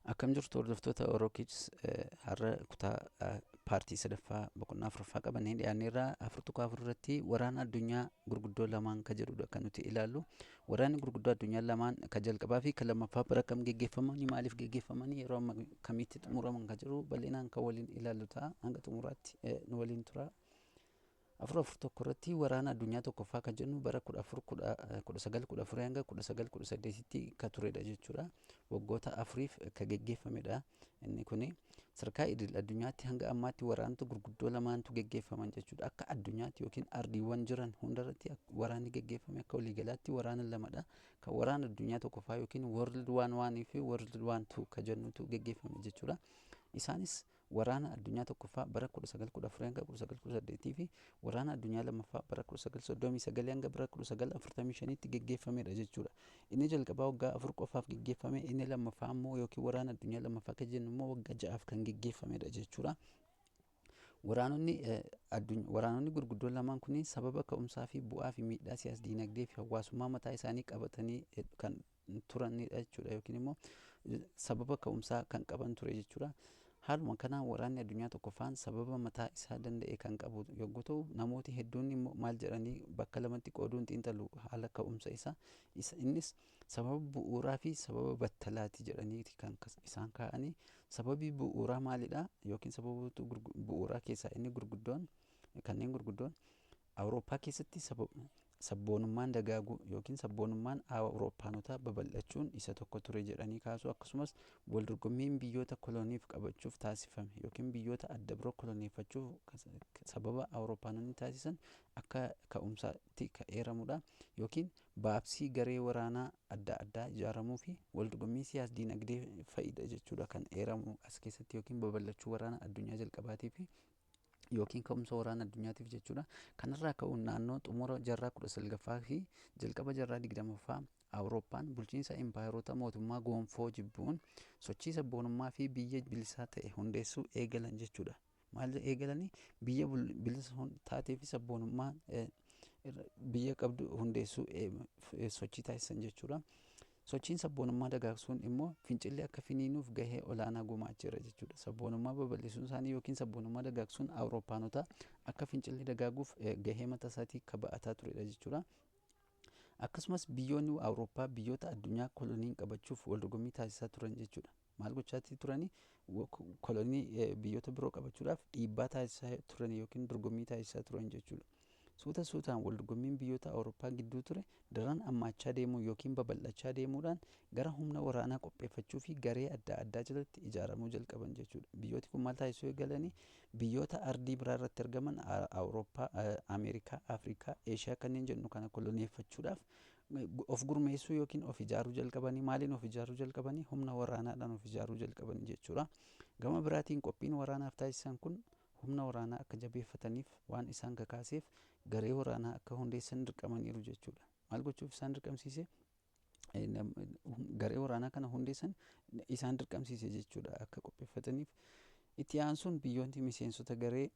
Akkam jirtu, hordoftoota Orookids? Har'a kutaa paartii sadaffaa boqonnaa afuraffaa qabannee dhiyaanneerra. 4.4 irratti waraana addunyaa gurguddoo lamaan ka jedhudha kan nuti ilaallu. Waraanni gurguddoo addunyaa lamaan ka jalqabaa fi ka lammaffaa bara kam geggeeffamanii, maaliif geggeeffamanii, yeroo amma kamitti xumuraman ka jedhu bal'inaan kan waliin ilaallu ta'a. Hanga xumuraatti nu waliin tura. 4.4.1 irratti waraana addunyaa tokkoffaa kan jennu bara 1914 hanga 1918tti ka turedha jechuudha. Waggoota 4f ka geggeeffamedha. Inni kuni sadarkaa idil addunyaatti hanga ammaatti waraanota gurguddoo lamaantu geggeeffaman jechuudha. Akka addunyaatti yookiin ardiiwwan jiran hundarratti waraanni geggeeffame akka waliigalaatti waraana lamadha. Kan waraana addunyaa tokkoffaa yookiin World War One fi World War Two ka jennutu geggeeffame jechuudha. Isaanis waraana addunyaa tokkoffaa bara 1914 hanga 1918 fi waraana addunyaa lammaffaa bara 1939 hanga bara 1945tti geggeeffamedha jechuudha. Inni jalqabaa waggaa 4 qofaaf geggeeffame, inni lammaffaa immoo yookiin waraana addunyaa lammaffaa kan jennu immoo waggaa 6f kan geggeeffamedha jechuudha. Waraanonni gurguddoon lamaan kunniin sababa ka'umsaa fi bu'aa fi miidhaa siyaas diinagdee fi hawaasummaa mataa isaanii qabatanii kan turanidha jechuudha, yookiin immoo sababa ka'umsaa kan qaban ture jechuudha. Haaluma kanaan waraanni addunyaa tokkoffaan sababa mataa isaa danda'e kan qabu yogguu ta'u, namooti hedduun immoo maal jedhanii bakka lamatti qooduun xiinxalu haala ka'umsa isaa. Innis sababa bu'uuraa fi sababa battalaati jedhaniiti kan isaan kaa'anii. Sababii bu'uuraa maalidha? Yookiin sababoota bu'uuraa keessaa inni gurguddoon, kanneen gurguddoon, Awurooppaa keessatti sabboonummaan dagaaguu yookiin sabboonummaan Awurooppaanotaa babal'achuun isa tokko ture jedhanii kaasu. Akkasumas waldorgommiin biyyoota koloniif qabachuuf taasifame yookiin biyyoota adda biroo koloneeffachuuf sababa Awurooppaanonni taasisan akka ka'umsaatti ka eeramudha. Yookiin baabsii garee waraanaa adda addaa ijaaramuu fi waldorgommii siyaas diinagdee fa'idha jechuudha kan eeramu as keessatti, yookiin babal'achuu waraana addunyaa jalqabaatii fi yookiin ka'umsa waraana addunyaatiif jechuudha. Kanarraa ka'uun naannoo xumura jaarraa 19ffaa fi jalqaba jaarraa 20ffaa Awurooppaan bulchiinsa impaayeroota mootummaa gonfoo jibbuun sochii sabboonummaa fi biyya bilisaa ta'e hundeessuu eegalan jechuudha. Maal eegalanii? Biyya bilisa taatee fi sabboonummaa biyya qabdu hundeessuu sochii taasisan jechuudha. Sochiin sabboonummaa dagaagsuun immoo fincilli akka finiinuuf gahee olaanaa gumaacheera jechuudha. Sabboonummaa babal'isuun isaanii yookiin sabboonummaa dagaagsuun Awurooppaanotaa akka fincilli dagaaguuf gahee mataa isaatii akka ba'ataa turedha jechuudha. Akkasumas biyyoonni Awurooppaa biyyoota addunyaa koloniin qabachuuf wal dorgommii taasisaa turan jechuudha. Maal gochaatii turanii? Kolonii biyyoota biroo qabachuudhaaf dhiibbaa taasisaa turan yookiin dorgommii taasisaa turan jechuudha. Suuta suutaan wal dorgommiin biyyoota Awurooppaa gidduu ture daran hammaachaa deemuu yookiin babal'achaa deemuudhaan gara humna waraanaa qopheeffachuu fi garee adda addaa jalatti ijaaramuu jalqaban jechuudha. Biyyooti kun maal taasisuu eegalanii? Biyyoota ardii biraa irratti argaman, Awurooppaa, Ameerikaa, Afrikaa, Eeshiyaa kanneen jennu kana koloneeffachuudhaaf of gurmeessuu yookiin of ijaaruu jalqabanii. Maaliin of ijaaruu jalqabanii? Humna waraanaadhaan of ijaaruu jalqabanii jechuudha. Gama biraatiin qophiin waraanaaf taasisan kun humna waraanaa akka jabeeffataniif waan isaan kakaaseef garee waraanaa akka hundeessan dirqamaniiru jechuudha. Maal gochuuf isaan dirqamsiise? Garee waraanaa kana hundeessan isaan dirqamsiise jechuudha akka qopheeffataniif. Itti aansuun biyyoonni miseensota garee,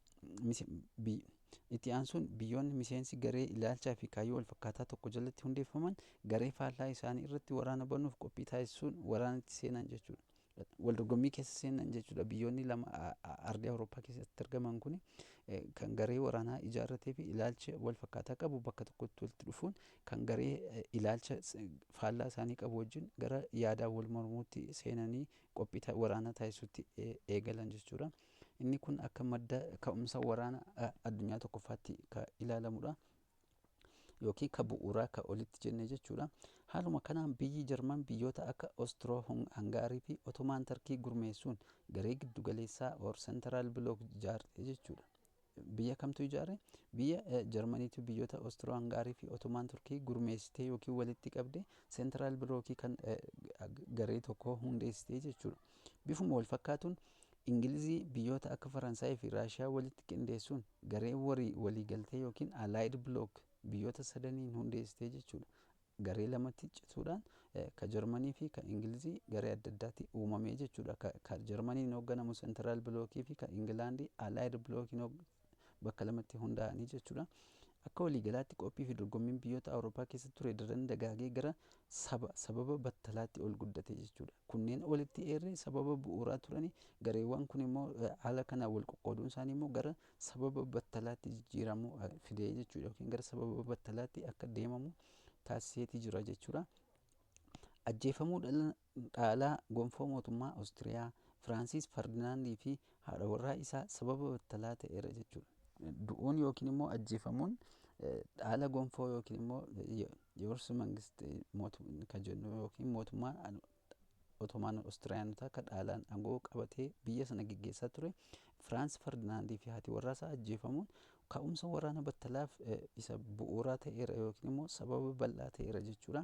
itti aansuun biyyoonni miseensi garee ilaalchaa fi kaayyoo walfakkaataa tokko jalatti hundeeffaman garee faallaa isaanii irratti waraana banuuf qophii taasisuun waraanatti seenan jechuudha. Wal dorgommii keessa seenan jechuudha. Biyyoonni lama ardii Awurooppaa keessatti argaman kun kan garee waraanaa ijaarratee fi ilaalcha wal fakkaataa qabu bakka tokkotti walitti dhufuun kan garee ilaalcha faallaa isaanii qabu wajjin gara yaadaan wal mormuutti seenanii qophii waraanaa taasisuutti eegalan jechuudha. Inni kun akka madda ka'umsa waraana addunyaa tokkoffaatti kan ilaalamudha. Yookiin ka bu'uuraa ka olitti jenne jechuudha. Haaluma kanaan biyyi Jarman biyyoota akka Ostiroo Hangaarii fi Otomaan Tarkii gurmeessuun garee giddugaleessaa or Central Bloc ijaarte jechuudha. Biyya kamtu ijaare? Biyya Jarmaniitu biyyoota Ostiroo Hangaarii fi Otomaan Turkii gurmeessitee yookiin walitti qabde Central Blocii kan garee tokko hundeessitee jechuudha. Bifuma wal fakkaatuun Ingilizii biyyoota akka Faransaayii fi Raashiyaa walitti qindeessuun garee waliigaltee yookiin Allied Bloc biyyoota sadaniin hundeessitee jechuudha. Garee lamatti cituudhaan ka Jarmanii fi ka Ingilizii garee adda addaatti uumamee jechuudha. Ka Jarmaniin hoogganamu Central Blocii fi ka Ingilaandii Allied Blociin bakka lamatti hundaa'anii jechuudha. Akka waliigalaatti qophii fi dorgommiin biyyoota Awurooppaa keessa ture daran dagaagee gara sababa battalaatti ol guddate jechuudha. Kunneen olitti eerre sababa bu'uuraa turani, gareewwan kun immoo haala kanaan wal qoqqooduun isaanii immoo gara sababa battalaatti jijjiiramuu fidee jechuudha, yookiin gara sababa battalaatti akka deemamu taasiseetii jira jechuudha. Ajjeefamuu dhaalaa gonfoo mootummaa Oostiriyaa Firaansis Ferdinaandii fi haadha warraa isaa sababa battalaa ta'eera jechuudha. Du'uun yookiin immoo ajjeefamuun dhaala gonfoo yookiin immoo የውርስ መንግስት kan jennu yookiin mootummaa Otomaan Oostiriyaanotaa akka dhaalaan aangoo qabatee biyya sana geggeessaa ture Firaans Ferdinaandii fi haati warraa isaa ajjeefamuun ka'umsa waraana battalaaf isa bu'uuraa ta'eera yookiin immoo sababa bal'aa ta'eera jechuudha.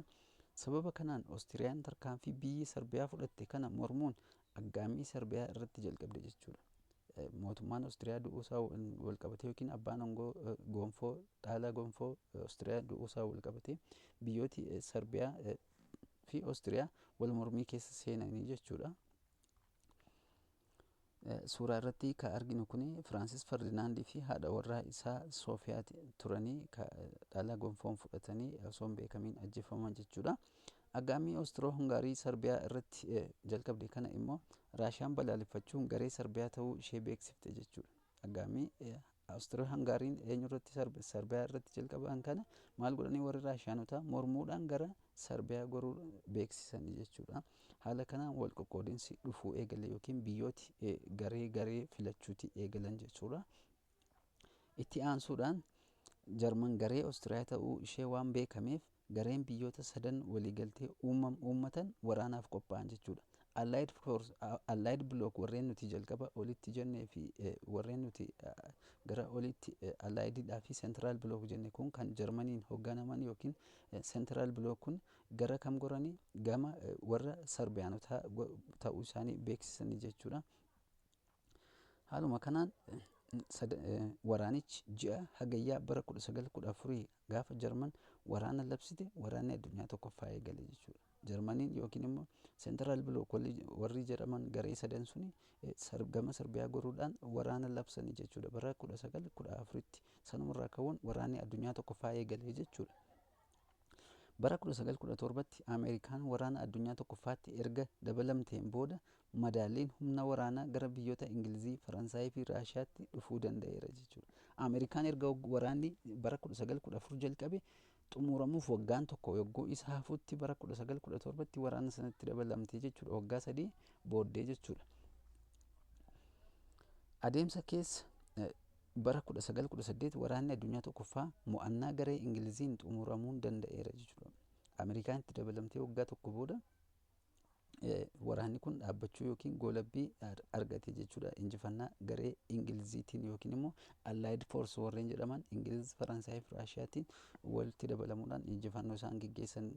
Sababa kanaan Oostiriyaan tarkaanfii biyyi Sarbiyaa fudhatte kana mormuun aggaammii Sarbiyaa irratti jalqabde jechuudha. Mootummaan Oostiriyaa du'uusaa wal qabatee yookiin abbaan aangoo gonfoo dhaala gonfoo Oostiriyaa du'uusaa wal qabatee biyyooti Sarbiyaa fi Oostiriyaa wal mormii keessa seenanii jechuudha. Suuraa irratti kan arginu kun Firaansis Ferdinaandii fi haadha warraa isaa Soofiyaa turanii dhaala gonfoon fudhatanii osoo hin beekamiin ajjeefaman jechuudha. Aggaammii Oostiroo Hungaarii Sarbiyaa irratti jalqabde kana immoo Raashiyaan balaaleffachuun garee Sarbiyaa ta'uu ishee beeksifte jechuudha. Aggaammii Oostiroo Hungaariin eenyurratti Sarbiyaa irratti jalqaban kana maal godhanii warri Raashiyaanotaa mormuudhaan gara Sarbiyaa goruu beeksisanii jechuudha. Haala kanaan wal qoqqoodinsi dhufuu eegale yookiin biyyooti garee garee filachuuti eegalan jechuudha. Itti aansuudhaan Jarman garee Oostiriyaa ta'uu ishee waan beekameef gareen biyyoota sadan waliigaltee uummatan waraanaaf qophaa'an jechuudha. Allied Force, Allied Block warreen nuti jalqaba olitti jennee fi warreen nuti gara olitti Alliedidhaa fi Central Block jenne kun kan Jarmaniin hoogganaman yookiin Central Block kun gara kam goranii gama warra Sarbiyaanotaa ta'uu isaanii beeksisanii jechuudha. Haaluma kanaan waraanichi ji'a Hagayyaa bara 1914 gaafa Jarman waraana labsite waraanni addunyaa tokkoffaa eegale jechuudha. Jarmaniin yookiin immoo Central Block warri jedhaman garee sadan suni gama Sarbiyaa goruudhaan waraana labsanii jechuudha bara 1914tti. Sanumarraa ka'uun waraanni addunyaa tokkoffaa eegale jechuudha. Bara 1917tti Ameerikaan waraana addunyaa tokkoffaatti erga dabalamteen booda madaalliin humna waraanaa gara biyyoota Ingilizii, Faransaayii fi Raashiyaatti dhufuu danda'eera jechuudha. Ameerikaan erga waraanni bara 1914 jalqabe xumuramuuf waggaan tokko yogguu isa hafutti bara 1917tti waraana sanatti dabalamte jechuudha. Waggaa 3 booddee jechuudha. Adeemsa keessa bara 1918 waraanni addunyaa tokkoffaa mo'annaa garee Ingiliziin xumuramuun danda'eera jechuudha. Ameerikaan itti dabalamtee waggaa tokko booda waraanni kun dhaabbachuu yookiin goolabbii argate jechuudha. Injifannaa garee Ingiliziitiin yookiin immoo Allied Force warreen jedhaman Ingiliz, Faransaayii fi Raashiyaatiin walitti dabalamuudhaan injifannoo isaan geggeessan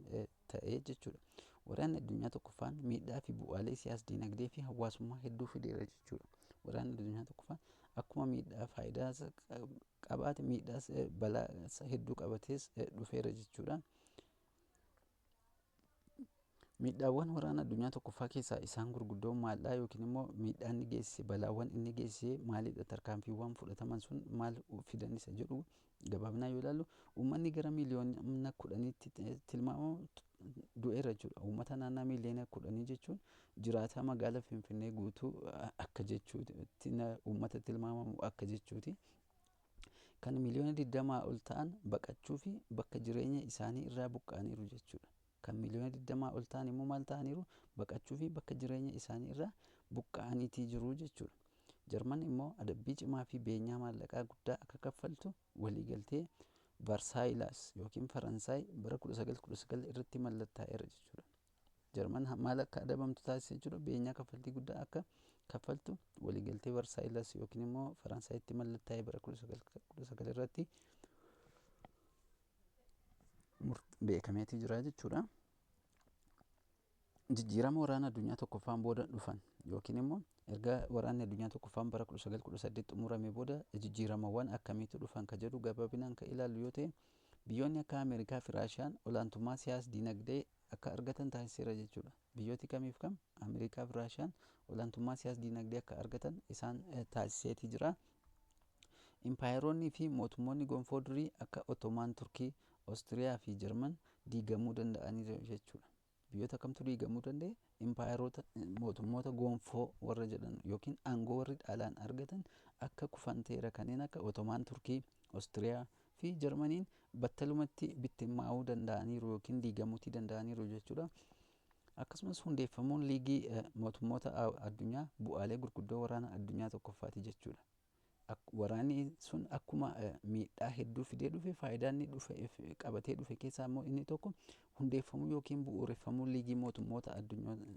ta'ee jechuudha. Waraanni addunyaa tokkoffaan miidhaa fi bu'aalee siyaas dinagdee fi hawaasummaa hedduu fideera jechuudha. Waraanni addunyaa tokkoffaan akkuma miidhaa faayidaa qabaate miidhaas balaa hedduu qabatees dhufeera jechuudha. Miidhaawwan waraana addunyaa tokkoffaa keessaa isaan gurguddoon maaldhaa yookiin immoo miidhaan inni geessise balaawwan inni geessise maalidha, tarkaanfiiwwan fudhataman sun maal fidan isa jedhu gabaabinaan yoo ilaallu uummanni gara miiliyoona 10tti tilmaamamu du'eera jechuudha. Uummata naannaa miiliyoona 10 jechuun jiraataa magaalaa Finfinnee guutuu akka jechuuti, uummata tilmaamamu akka jechuuti. Kan miiliyoona 20 ol ta'an baqachuu fi bakka jireenya isaanii irraa buqqa'aniiru jechuudha. Kan miiliyoona 20 ol ta'an immoo maal ta'aniiru, baqachuu fi bakka jireenya isaanii irraa buqqa'aniitii jiru jechuudha. Jarman immoo adabbii cimaa fi beenyaa maallaqaa guddaa akka kaffaltu waliigaltee Varsaayilaas yookiin Faransaay bara 1919 irratti mallattaa'eera jechuudha. Jarman maal akka adabamtu taasise jechuudha, beenyaa kaffaltii guddaa akka kaffaltu waliigaltee Varsaayilaas yookiin immoo Faransaayitti mallattaa'e bara 1919 irratti beekameetii jira jechuudha. Jijjiirama waraana addunyaa tokkoffaan booda dhufan yookiin immoo erga waraanni addunyaa tokkoffaan bara 1918 xumurame booda jijjiiramawwan akkamiitu dhufan ka jedhu gabaabinaan kan ilaallu yoo ta'e biyyoonni akka Ameerikaa fi Raashiyaan olaantummaa siyaas dinagdee akka argatan taasiseera jechuudha. Biyyooti kamiif kam Ameerikaa fi Raashiyaan olaantummaa siyaas dinagdee akka argatan isaan taasiseetii jira. Impaayeroonnii fi mootummoonni gonfoo durii akka Ottomaan Turkii, Oostiriyaa fi Jarman diigamuu danda'aniiru jechuudha. Biyyoota kamtu diigamuu danda'e? Impaayeroota, mootummoota gonfoo warra jedhan yookiin aangoo warri dhaalaan argatan akka kufan ta'eera. Kanneen akka Ottomaan Turkii, Oostiriyaa fi Jarmaniin battalumatti bittimmaa'uu danda'aniiru yookiin diigamuutii danda'aniiru jechuudha. Akkasumas hundeeffamuun liigii mootummoota addunyaa bu'aalee gurguddoo waraana addunyaa tokkoffaati jechuudha. Waraanni sun akkuma miidhaa hedduu fidee dhufe, faayidaa inni dhufe qabatee dhufe keessaa immoo inni tokko hundeeffamuu yookiin bu'uureffamuu liigii mootummoota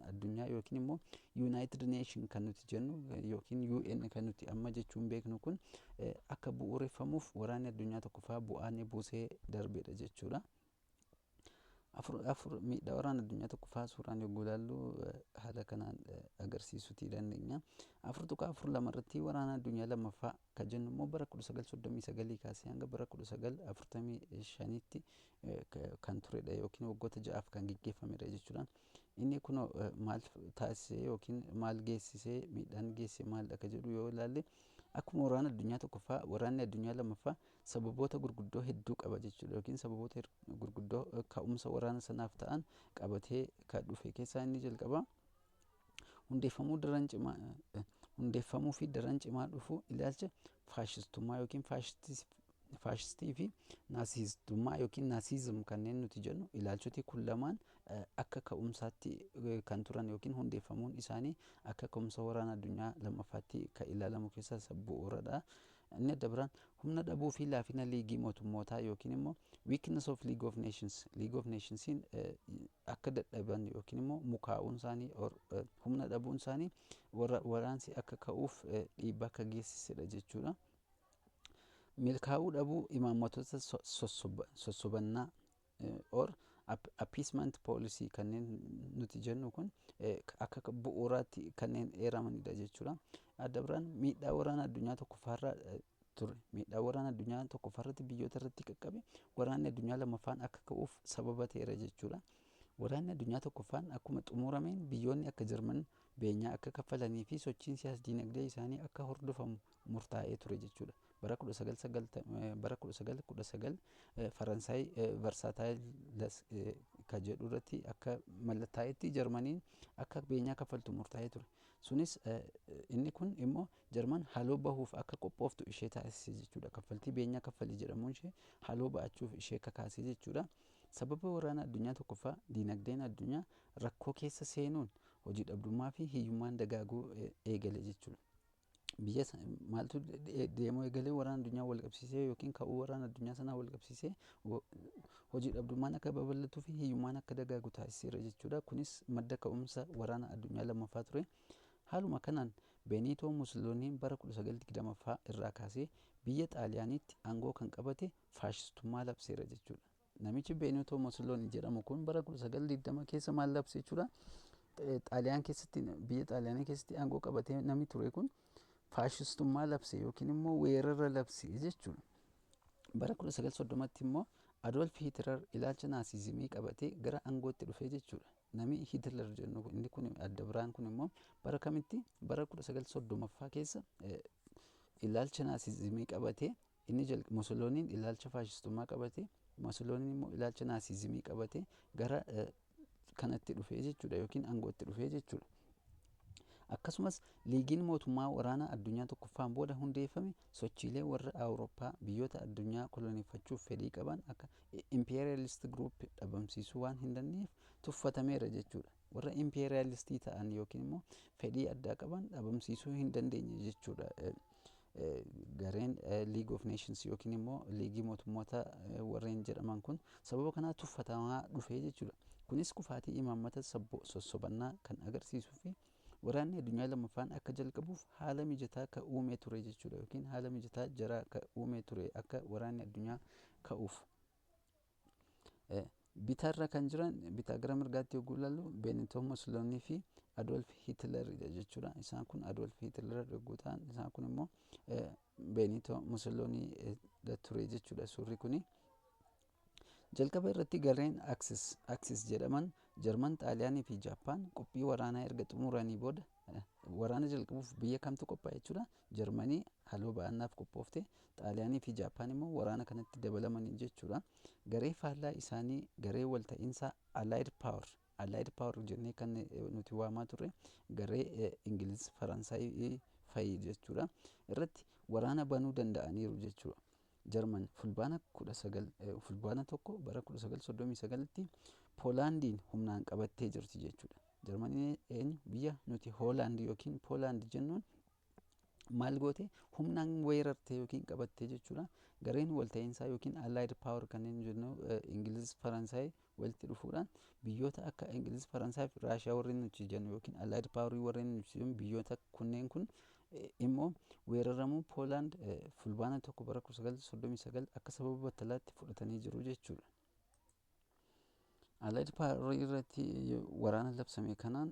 addunyaa yookiin immoo United Nation kan nuti jennu yookiin UN kan nuti amma jechuun beeknu kun akka bu'uureffamuuf waraanni addunyaa tokkoffaa bu'aa inni buusee darbedha jechuudha. Afur afur, miidhaa waraana addunyaa tokkoffaa suuraan yogguu ilaallu haala kanaan agarsiisuutii dandeenya. 4.42 irratti waraana addunyaa lammaffaa kan jennu immoo bara 1939 kaasee hanga bara 1945tti kan turedha yookiin waggoota 6f kan geggeeffamedha jechuudha. Inni kun maal taasisee yookiin maal geessisee, miidhaan geesse maalidha ka jedhu yoo ilaalle, akkuma waraana addunyaa tokkoffaa waraanni addunyaa lammaffaa sababoota gurguddoo hedduu qaba jechuudha, yookiin sababoota gurguddoo ka'umsa waraana sanaaf ta'an qabatee kan dhufe keessaa inni jalqabaa hundeeffamuu daran cimaa hundeeffamuu fi daran cimaa dhufu ilaalcha faashistummaa yookiin faashistii fi naasistummaa yookiin naasizim kanneen nuti jennu, ilaalchoti kun lamaan akka ka'umsaatti kan turan yookiin hundeeffamuun isaanii akka ka'umsa waraana addunyaa lammaffaatti kan ilaalamu keessaa isa bu'uuradha. Inni adda biraan humna dhabuu fi laafina liigii mootummootaa yookiin immoo weakness of League of Nations, League of Nationsiin akka dadhaban yookiin immoo mukaa'uun isaanii, humna dhabuun isaanii waraansi akka ka'uuf dhiibbaa akka geessisedha jechuudha. Milkaa'uu dhabuu imaammattoota sossobannaa or appeasement policy kanneen nuti jennu kun akka bu'uuraatti kanneen eeramanidha jechuudha. Adda biraan miidhaa waraana addunyaa tokkoffaarra ture. Miidhaa waraana addunyaa tokkoffaarratti biyyoota irratti qaqqabe waraanni addunyaa lammaffaan akka ka'uuf sababa ta'eera jechuudha. Waraanni addunyaa tokkoffaan akkuma xumurameen biyyoonni akka Jarman beenyaa akka kaffalanii fi sochiin siyaas dinagdee isaanii akka hordofamu murtaa'ee ture jechuudha. Bara 1919 Faransaay Versailles kan jedhu irratti akka mallattaa'etti Jarmaniin akka beenyaa kaffaltu murtaa'ee ture. Sunis inni kun immoo Jarman haaloo bahuuf akka qophooftu ishee taasise jechuudha. Kaffaltii beenyaa kaffali jedhamuun ishee haaloo ba'achuuf ishee kakaase jechuudha. Sababa waraana addunyaa tokkoffaa diinagdeen addunyaa rakkoo keessa seenuun hojii dhabdummaa fi hiyyummaan dagaaguu eegale jechuudha. Biyya maaltu deemuu eegalee? Waraana addunyaa wal qabsiisee yookiin ka'uu waraana addunyaa sanaa wal qabsiisee hojii dhabdummaan akka babal'atuu fi hiyyummaan akka dagaagu taasiseera jechuudha. Kunis madda ka'umsa waraana addunyaa lammaffaa ture. Haaluma kanaan Benito Mussoliniin bara 1920ffaa irraa kaasee biyya Xaaliyaaniitti aangoo kan qabate faashistummaa labseera jechuudha. Namichi Benito Mussolini jedhamu kun bara 1920 keessa maal labse jechuudha? Xaaliyaan keessatti, biyya Xaaliyaanii keessatti aangoo qabatee namni ture kun faashistummaa labse yookiin immoo weerara labse jechuudha. Bara 1930tti immoo Adolf Hitler ilaalcha naasizimii qabatee gara aangootti dhufe jechuudha. Namni Hitler jennu inni kun adda biraan kun immoo bara kamitti? Bara 1930ffaa keessa ilaalcha naasizimii qabatee, inni Mussoliniin ilaalcha faashistummaa qabatee, Mussoliniin immoo ilaalcha naasizimii qabatee gara kanatti dhufe jechuudha yookiin aangootti dhufe jechuudha. Akkasumas liigiin mootummaa waraana addunyaa tokkoffaan booda hundeeffame sochiilee warra Awurooppaa biyyoota addunyaa koloneeffachuuf fedhii qaban akka imperialist group dhabamsiisuu waan hin dandeenyeef tuffatameera jechuudha. Warra imperialistii ta'an yookiin immoo fedhii addaa qaban dhabamsiisuu hin dandeenye jechuudha. Gareen League of Nations yookiin immoo liigii mootummoota warreen jedhaman kun sababa kanaa tuffatamaa dhufee jechuudha. Kunis kufaatii imaammata sossobannaa kan agarsiisuu fi waraanni addunyaa lammaffaan akka jalqabuuf haala mijataa ka uumee ture jechuudha, yookiin haala mijataa jaraa ka uumee ture akka waraanni addunyaa ka'uuf. Bitaarra kan jiran, bitaa gara mirgaatti yogguu ilaallu, Benito Mussolini fi Adolf Hitleridha jechuudha. Isaan kun Adolf Hitler yogguu ta'an, isaan kun immoo Benito Mussolini ture jechuudha suurri kuni. Jalqaba irratti gareen Axis jedhaman Jarman, Xaaliyaanii fi Jaappaan qophii waraanaa erga xumuranii booda Waraana jalqabuuf biyya kamtu qophaa'e jechuudha? Jarmanii haloo ba'annaaf qophoofte, Xaaliyaanii fi Jaappaan immoo waraana kanatti dabalamanii jechuudha. Garee faallaa isaanii garee walta'iinsaa Allied Power, Allied Power jennee kan nuti waamaa turre garee Ingiliz, Faransaay fa'i jechuudha, irratti waraana banuu danda'aniiru jechuudha. Jarman Fulbaana 19, Fulbaana 1 bara 1939tti Poolaandiin humnaan qabattee jirti jechuudha. Jarmaniin eenyu biyya nuti Hoolaand yookiin Poolaand jennuun maal goote? Humnaan weerarte yookiin qabattee jechuudha. Gareen walta'iinsaa yookiin Allied Power kanneen jennu Ingiliz, Faransaay walitti dhufuudhaan biyyoota akka Ingiliz, Faransaay fi Raashiyaa warreen nuti jennu yookiin Allied Power warreen nuti jennu biyyoota kunneen kun immoo weeraramuu Poolaand Fulbaana 1 bara 1939 akka sababa battalaatti fudhatanii jiru jechuudha. Allied Power irratti waraana labsame kanaan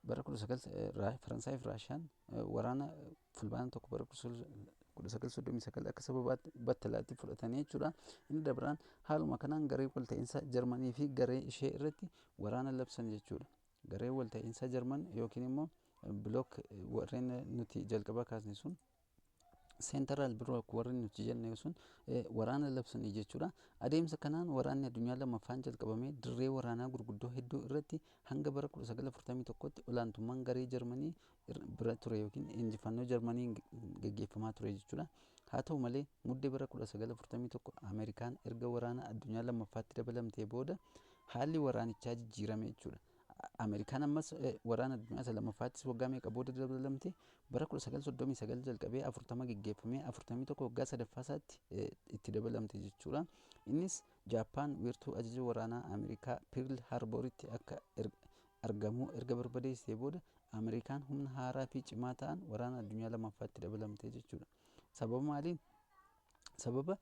bara 19 Faransaay fi Raashiyaan waraana Fulbaana 1 bara 1939 akka sababa battalaatti fudhatanii jechuudha. Inni dabiraan haaluma kanaan garee walta'iinsa Jarmanii fi garee ishee irratti waraana labsan jechuudha. Garee walta'iinsa Jarman yookiin immoo block warreen nuti jalqaba kaasne sun, Central Bloc warri nuti jenne sun waraana labsanii jechuudha. Adeemsa kanaan waraanni addunyaa lammaffaan jalqabamee dirree waraanaa gurguddoo hedduu irratti hanga bara 1941tti olaantummaan garee Jarmanii bira ture yookiin injifannoo Jarmanii gaggeeffamaa ture jechuudha. Haa ta'u malee, muddee bara 1941 Ameerikaan erga waraana addunyaa lammaffaatti dabalamtee booda haalli waraanichaa jijjiirame jechuudha. Ameerikaan ammas waraana addunyaa isa lammaffaattis waggaa meeqa booda dabalamte? Bara 1939 jalqabee 40 gaggeeffamee 41, waggaa sadaffaa isaatti itti dabalamte jechuudha. Innis Jaappaan wiirtuu ajaja waraanaa Ameerikaa Pearl Harboritti akka argamu erga barbadeessitee booda Ameerikaan humna haaraa fi cimaa ta'an waraana addunyaa lammaffaatti dabalamte jechuudha. Sababa maaliin? Sababa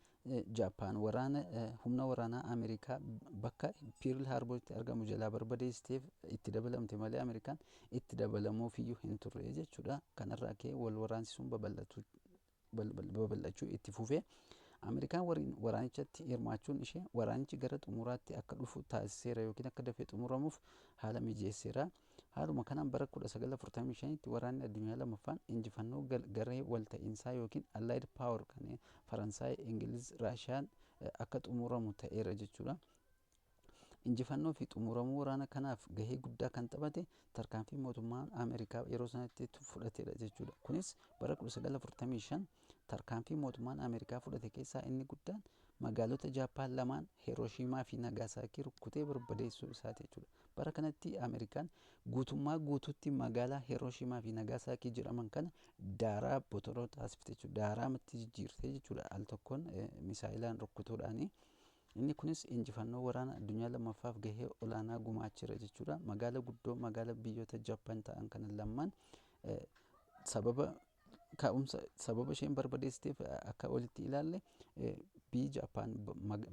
Jaappaan waraana humna waraanaa Ameerikaa bakka Pearl Harboritti argamu jalaa barbadeessiteef itti dabalamte malee Ameerikaan itti dabalamuufiyyuu hin turre jechuudha. Kanarraa ka'ee wal waraansi sun babal'achuu itti fufee Ameerikaan waraanichatti hirmaachuun ishee waraanichi gara xumuraatti akka dhufu taasiseera yookiin akka dafee xumuramuuf haala mijeesseera. Haaluma kanaan bara 1945tti waraanni addunyaa lammaffaan injifannoo garee walta'iinsaa yookiin Allied Power kan Faransaay, Ingiliz, Raashiyaan akka xumuramu ta'eera jechuudha. Injifannoo fi xumuramuu waraana kanaaf gahee guddaa kan taphate tarkaanfii mootummaan Ameerikaa yeroo sanatti fudhatedha jechuudha. Kunis bara 1945 tarkaanfii mootummaan Ameerikaa fudhate keessaa inni guddaan magaalota Jaappaan lamaan Hirooshimaa fi Nagaasaakii rukkutee barbadeessuu isaati jechuudha. Bara kanatti Ameerikaan guutummaa guutuutti magaalaa Hirooshimaa fi Nagaasaakii jedhaman kana daaraa botoroo taasifte jechuudha. Daaraamatti jijjiirte jechuudha, al tokkoon misaa'ilaan rukkutuudhaani. Inni kunis injifannoo waraana addunyaa lammaffaaf gahee olaanaa gumaacheera jechuudha. Magaala guddoo magaala biyyoota Jaappaan ta'an kana lamaan sababa ka'umsa sababa isheen barbadeessiteef akka walitti ilaalle, biyyi Jaappaan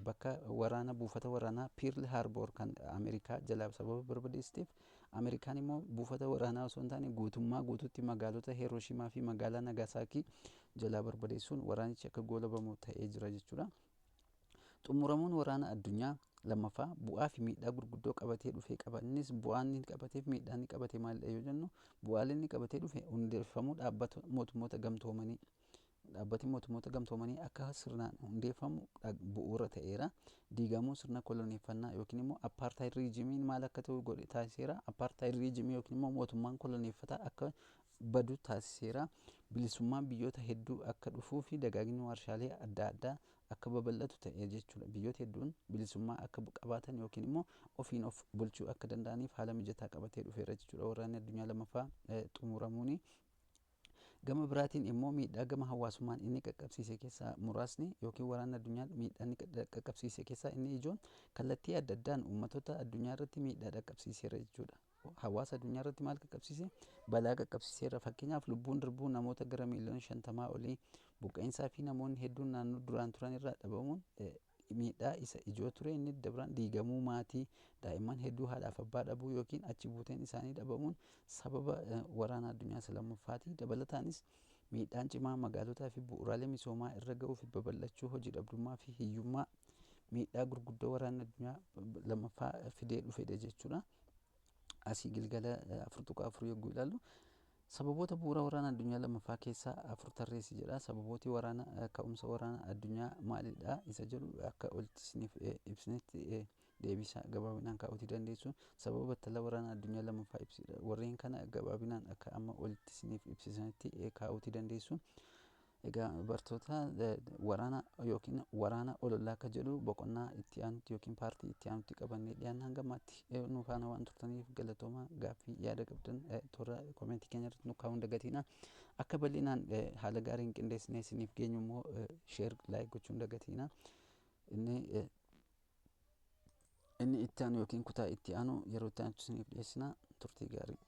bakka waraana buufata waraanaa Pearl Harbor kan Ameerikaa jalaa sababa barbadeessiteef, Ameerikaan immoo buufata waraanaa osoo hin taane guutummaa guutuutti magaalota Hirooshimaa fi magaalaa Nagaasaakii jalaa barbadeessuun waraanichi akka goolabamu ta'ee jira jechuudha. Xumuramuun waraana addunyaa lammaffaa bu'aa fi miidhaa gurguddoo qabatee dhufee qaba. Innis bu'aan inni qabatee fi miidhaan inni qabate maalidha yoo jennu, bu'aaleen inni qabatee dhufe hundeeffamuu dhaabbata mootummoota gamtoomanii. Dhaabbatni mootummoota gamtoomanii akka sirnaan hundeeffamu bu'uura ta'eera. Diigamuu sirna koloneeffannaa yookiin immoo apartheid regimeiin maal akka ta'u godhe taasiseera. Apartheid regimeii yookiin immoo mootummaan koloneeffataa akka badu taasiseera. Bilisummaan biyyoota hedduu akka dhufuu fi dagaagni warshaalee adda addaa akka babal'atu ta'e jechuudha. Biyyoota hedduun bilisummaa akka qabaatan yookiin immoo ofiin of bulchuu akka danda'aniif haala mijataa qabatee dhufeera jechuudha waraanni addunyaa lammaffaa xumuramuuni. Gama biraatiin immoo miidhaa gama hawaasummaan inni qaqqabsiise keessaa muraasni yookiin waraanni addunyaa miidhaa inni qaqqabsiise keessaa inni ijoon kallattii adda addaan uummattoota addunyaa irratti miidhaa dhaqqabsiiseera jechuudha. Hawaasa addunyaa irratti maal qaqqabsiise? Balaa qaqqabsiiseera. Fakkeenyaaf, lubbuun darbuu namoota gara miiliyoona 50 olii, buqqa'insaa fi namoonni hedduun naannoo duraan turan irraa dhabamuun miidhaa isa ijoo ture. Inni dabran diigamuu maatii, daa'imman hedduu haadhaaf abbaa dhabuu yookiin achi buuteen isaanii dhabamuun sababa waraana addunyaa isa lammaffaati. Dabalataanis miidhaan cimaa magaalotaa fi bu'uuraalee misoomaa irra ga'uu fi babal'achuu hojii dhabdummaa fi hiyyummaa miidhaa gurguddoo waraanni addunyaa lammaffaa fidee dhufedha jechuudha. Asii gilgala 4.4 yogguu ilaallu, Sababoota bu'uura waraana addunyaa lammaffaa keessaa afur tarreessi jedha. Sababooti waraana ka'umsa waraana addunyaa maalidha isa jedhu akka olitti isiniif ibsinetti deebisa gabaabinaan kaa'uutii dandeessu. Sababa battala waraana addunyaa lammaffaa ibsidha. Warreen kana gabaabinaan akka amma olitti isiniif ibsisanitti kaa'uutii dandeessu. Egaa bartoota, waraana yookiin waraana ololaa akka jedhu boqonnaa itti aanutti yookiin paartii itti aanutti qabannee dhiyaanna. Hanga ammaatti nu faana waan turtaniif galatooma. Gaaffii, yaada qabdan toora koomentii keenya irratti nu kaa'uu hin dagatina. Akka bal'inaan haala gaariin qindeessinee isiniif geenyu immoo share, like gochuu hin dagatina. Inni itti aanu yookiin kutaa itti aanu yeroo itti aanutti isiniif dhiyeessina. Turtii gaarii.